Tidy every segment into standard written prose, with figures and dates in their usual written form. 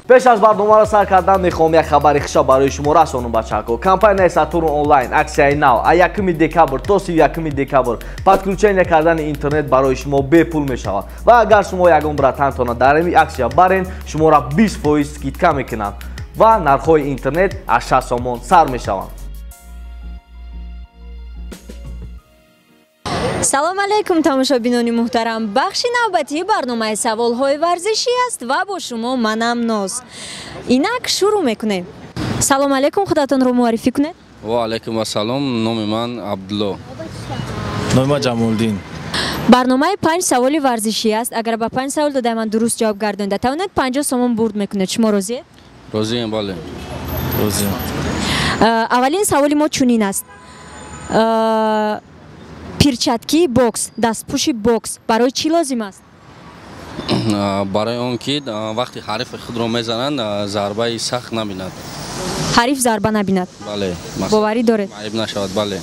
Пеш аз барномаро сар кардан мехоҳам як хабари хуша барои шумо расонам, бачаҳо. Компанияи Сатурн онлайн аксияи нав аз 1 декабр то 31 декабр подключение кардани интернет барои шумо бепул мешавад. Ва агар шумо ягон братантона дар ин аксия барен, шуморо 20% скидка мекунанд ва нархҳои интернет аз 6 сомон сар мешаванд. Салом алейкум, тамошобинони муҳтарам. Бахши навбатии барномаи саволҳои варзишӣ аст ва бо шумо манам Ноз. Инак шурӯъ мекунем. Салом алейкум, худатонро муаррифӣ кунед. Ва алейкум ассалом, номи ман Абдулло. Номи ман Ҷамолиддин. Барномаи 5 саволи варзишӣ аст. Агар ба 5 савол додаи ман дуруст ҷавоб гардонида тавонед, 50 сомон бурд мекунед. Шумо розиед? Розием, бале. Розием. Аввалин саволи мо чунин аст. Перчаткии бокс, дастпӯши бокс барои чӣ лозим аст? Барои он ки вақти ҳарифи худро мезананд, зарбаи сахт набинад. Ҳариф зарба набинад? Бале. Боварӣ доред? Маъиб нашавад, бале.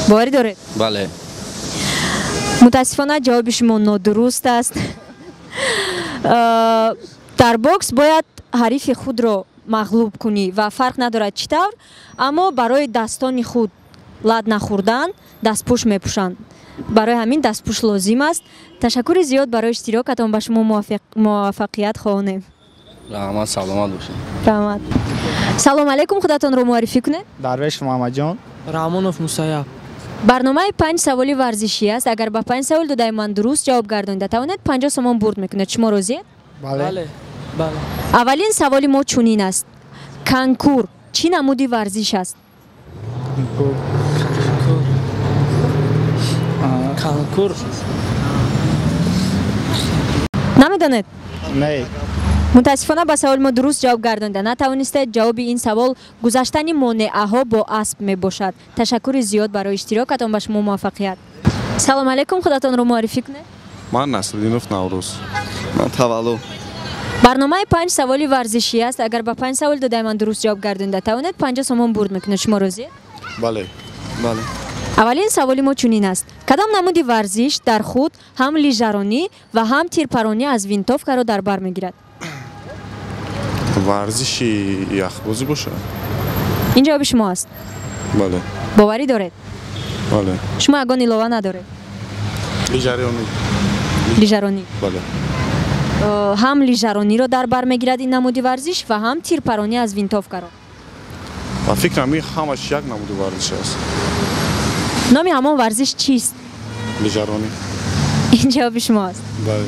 Боварӣ доред? Бале. Мутаассифона ҷавоби шумо нодуруст аст. Дар бокс бояд ҳарифи худро мағлуб кунӣ ва фарқ надорад чӣ тавр, аммо барои дастони худ лат нахӯрдан дастпӯш мепӯшанд. Барои ҳамин дастпӯш лозим аст. Ташаккури зиёд барои иштирокатон, ба шумо муваффақият хоҳонем. Раҳмат, саломат бошед. Раҳмат. Салом алейкум, худатонро муаррифӣ кунед. Дарвеш Муҳаммадҷон. Раҳмонов Мусаяб. Барномаи 5 саволи варзишӣ аст. Агар ба 5 савол додаи ман дуруст ҷавоб гардонида тавонед, 50 сомон бурд мекунед. Шумо розиед? Бале. Бале. Аввалин саволи мо чунин аст. Конкур чӣ намуди варзиш аст? Конкур. Намедонед? Не. Мутаассифона ба саволи мо дуруст ҷавоб гардонида натавонистед. Ҷавоби ин савол гузаштани монеаҳо бо асп мебошад. Ташаккури зиёд барои иштирокатон, ба шумо муваффақият. Салом алейкум, худатонро муаррифӣ кунед. Ман Насриддинов Наврӯз. Ман Таваллуд. Барномаи 5 саволи варзишӣ аст. Агар ба 5 савол додаи ман дуруст ҷавоб гардонида тавонед, 50 сомон бурд мекунед. Шумо розиед? Бале. Бале. Аввалин саволи мо чунин аст. Кадом намуди варзиш дар худ ҳам лижаронӣ ва ҳам тирпаронӣ аз винтовкаро дар бар мегирад? Варзиши яхбозӣ бошад. Ин ҷавоби шумо аст? Бале. Боварӣ доред? Бале. Шумо ягон илова надоред? Лижаронӣ. Лижаронӣ. Бале. Ҳам лижарониро дар бар мегирад ин намуди варзиш ва ҳам тирпаронӣ аз винтовкаро. Ба фикрам ин ҳамаш як намуди варзиш аст. Номи ҳамон варзиш чист? Лижаронӣ. Ин ҷавоби шумо аст? Бале.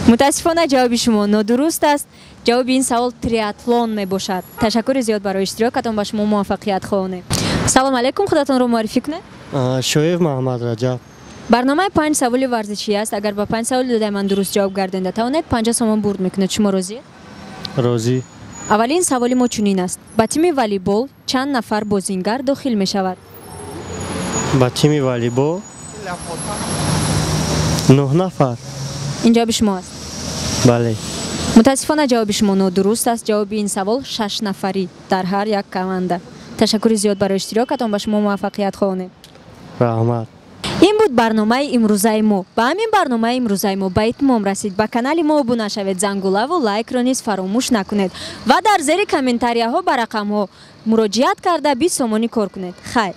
Мутаассифона ҷавоби шумо нодуруст аст. Ҷавоби ин савол триатлон мебошад. Ташаккури зиёд барои иштирокатон, ба шумо муваффақият хоҳонем. Салом алейкум, худатонро муаррифӣ кунед. Шоев Муҳаммад Раҷаб. Барномаи 5 саволи варзишӣ аст. Агар ба 5 савол додаи ман дуруст ҷавоб гардонида тавонед, 50 сомон бурд мекунед. Шумо розиед? Розӣ. Аввалин саволи мо чунин аст. Ба тими волейбол чанд нафар бозингар дохил мешавад? Ба тими волейбол 9 нафар. Ин ҷавоби шумо аст? Бале. Мутаассифона ҷавоби шумо нодуруст аст. Ҷавоби ин савол 6 нафарӣ дар ҳар як команда. Ташаккури зиёд барои иштирокатон, ба шумо муваффақият хоҳонем. Раҳмат. Ин буд барномаи имрӯзаи мо. Ба ҳамин барномаи имрӯзаи мо ба итмом расид. Ба канали мо обуна шавед, зангулаву лайкро низ фаромӯш накунед ва дар зери комментарияҳо ба рақамҳо муроҷиат карда 20 сомонӣ кор кунед. Хайр.